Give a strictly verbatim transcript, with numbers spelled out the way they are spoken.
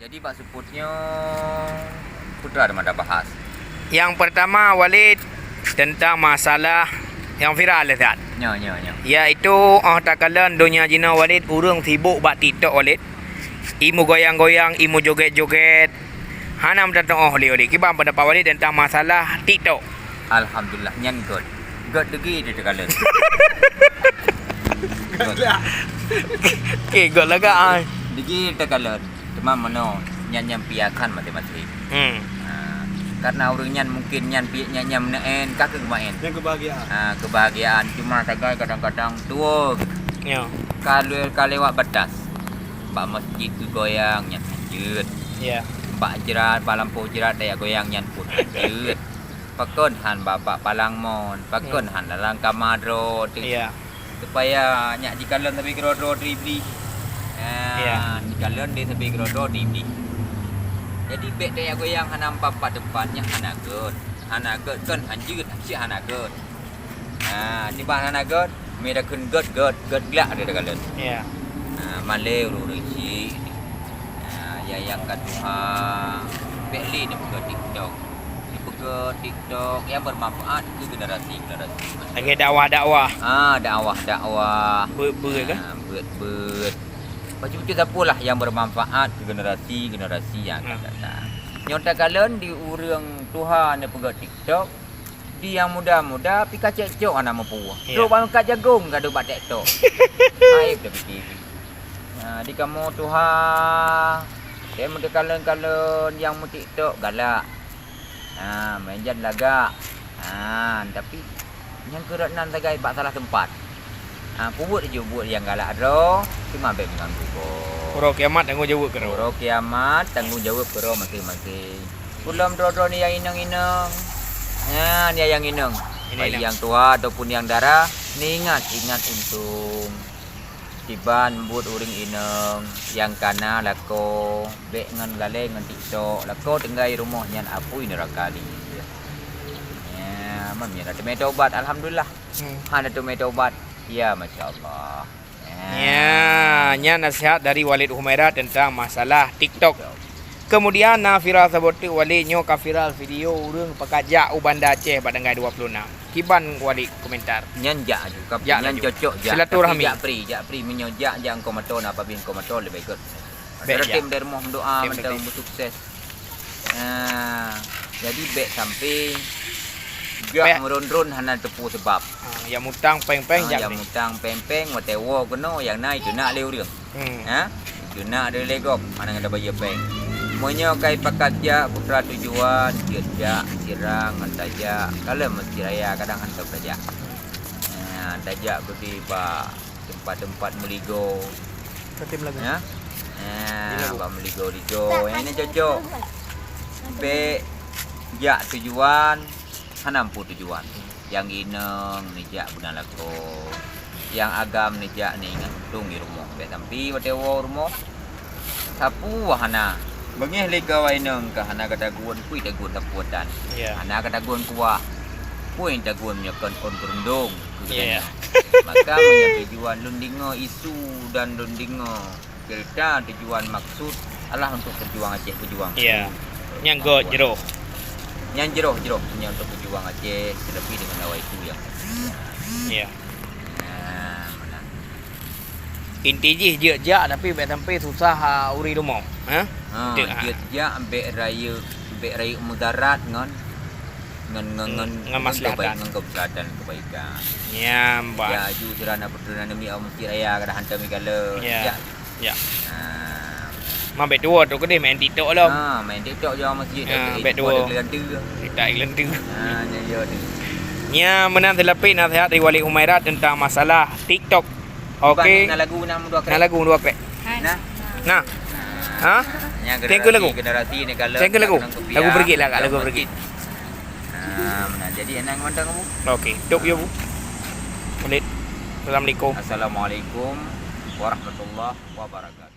Jadi bak seupôt nyoe, peue teuma tabahas? Yang pertama, Walid, tentang masalah yang viral, Ustaz. Nyo, nyo, nyo. Yaitu, oh, takalon donya jinoe, Walid, ureuëng sibuk bak TikTok, Walid. Imu goyang-goyang, imu joget-joget. Hana meutateuoh lé, Walid. Kiban pendapat Walid tentang masalah TikTok? Alhamdulillah, nyan göt. Göt lagi di takalon. Göt. Okey, göt lagak, ai. Lagi takalon. Teuma meunoe, nyan nyang piasan maséng-maséng. Hmm. Ha, karena ureuëng nyan mungkin nyan pi-, nyan, nyan meuneuen, ka keuh meuneuen. Nyan kebahagiaan. Ha, kebahagiaan. Cuma sagai kadang-kadang tuwoe. Ya. Ka le-, ka lewat batas. Bak masjid geugoyang nyan hanjeuet. Ya. Bak jrat, bak lampôh jrat tajak goyang nyan pun hanjeuet. Pakon han bak, bak palang mon, pakon han dalam kama droe teuh. Ya. Supaya nyak jikalon sabe keudroe-droe teuh Iblih. Ya. Jikalon deh sabe keudroe-droe teuh Iblih. Jadi bék tajak goyang hana meupat-meupat teumpat, nyan hana göt. Hana göt, kon hanjeuet, cit hana göt. Ha, tiban hana göt, meu takheun göt, göt, göt glak ada takalon. Ya. Ha, malée ureuëng-ureuëng chik. Ha, ya, nyang ka tuha, bék lé neupeugöt TikTok. Neupeugöt TikTok yang bermanfaat keu generasi-generasi. Lagée dakwah-dakwah. Ah, dakwah-dakwah. Beuet-beuet kah? Ah, beuet-beuet. Bacut-bacut sapeue lah yang bermanfaat keu generasi-generasi yang akan datang. Nyoe takalon di ureuëng tuha neupeugöt TikTok, di yang muda-muda pih ka cekcok hana meupuih. Ya. Trok bak meukat jagong gadoh bak TikTok. Aib dah pike. Nah, di kamoe tuha, teuh meutekalon-kalon nyang meutiktok galak. Nah, meujan lagak. Nah, tapi nyang keurot nan sagai bak salah teumpat. Ha, peubuet ju buet nyang galak droe, cuma bék meuganggu gob. Uroe kiamat tanggong jaweueb keudroe. Uroe kiamat tanggong jaweueb keudroe maséng-maséng. Peulom droe-droe ni nyang inong-inong. Nyan nyang inong. Baik nyang tuha ataupun nyang dara, neuingat, ingat untung. Kiban buet ureuëng inong nyang kana lakoe bék ngon lalée ngon TikTok, lakoe tinggai rumoh nyan apui neuraka lé. Ya, mam nyan dah teumé tobat, alhamdulillah. Hmm. Hana teumé tobat, ya masya Allah. Ya, nyan nasihat dari Walid Humaira tentang masalah TikTok. Kemudian na viral saboh teuk Walid, nyoe ka viral video ureuëng pakat jak u Banda Aceh bak tanggai dua puluh enam. Kiban Walid komentar? Nyan jak aju, ka nyan cocok jak. Silaturahmi. Tapi jak pri, jak pri meunyoe jak, jak engkau moto na pabin engkau moto leubeh göt. Bék jak. Tim dari rumoh mendoa mantong bersukses. Nah, jadi bék sampai jak meurôn-rôn hana teupeu sebab. Ha, nyang mutang péng-péng, ha, nyang mutang péng-péng, watée woe keunoe nyang na itu nak lé ureuëng. Hmm. Ha? Itu nak dari legok, mana kata bajée péng. Meunyoe kai pakat jak putra tujuan, jeuet jak sirang ngon tajak, kalau meusti raya kadang hantom tajak. Ha, tajak beudi bak tempat-tempat meuligo. Katim lagu. Ya? Ya, bak meuligo-ligo. Yang ini cocok. Bék jak tujuan, hana meupu tujuan. Nyang inong neujak beuna lakoe. Nyang agam neujak neuingat untung di rumoh. Bék sampai watée woe rumoh. Sapeue hana. Beungéh lé keu awai inong ka hana gata gun, pui tagun sapeue tan. Ya. Hana gata gun kuah. Pui tagun meunyoe kon ôn keurundong. Ya. Maka meunyoe tujuan lôn deungoe isu dan lôn deungoe cerita, tujuan maksud adalah untuk peujuang Aceh, peujuang. Ya. Nyang göt jroh. Nyang jroh-jroh nyan untuk peujuang Aceh, tetapi dengan awai itu yang. Ya. Nah, mana? Inti jih jeuet jak tapi bék sampai susah, ha, ureuëng rumoh, ha? Ha, jeuet jak bék rayeuk, bék rayeuk mudarat ngon ngon, ngon, ngon, ngon maslahatan, ngon kebaikan, kebaikan. Nyam bah. Ya, aju sira na peutrön na mi awak masjid raya kada hantom igala. Ya. Ya. Ya. Ha. Ma bék tuwoe tu keudeh main TikTok lom. Ha, main TikTok je awak masjid. Ha, bék tuwoe. Iklan tu. Kita iklan tu. Ha, ya, ya tu. Nya meunan seulapik nasihat dari Wali Humaira tentang masalah TikTok. Oke. Na lagu na dua krek. Na lagu dua krek. Nah. Nah. Ha? Tengok lagu. Generasi ni kalau tengok lagu. Lagu bergit lah, lagu bergit. Ah, mana jadi enang mantang kamu? Oke, tok ya, Bu. Menit. Assalamualaikum. Assalamualaikum warahmatullahi wabarakatuh.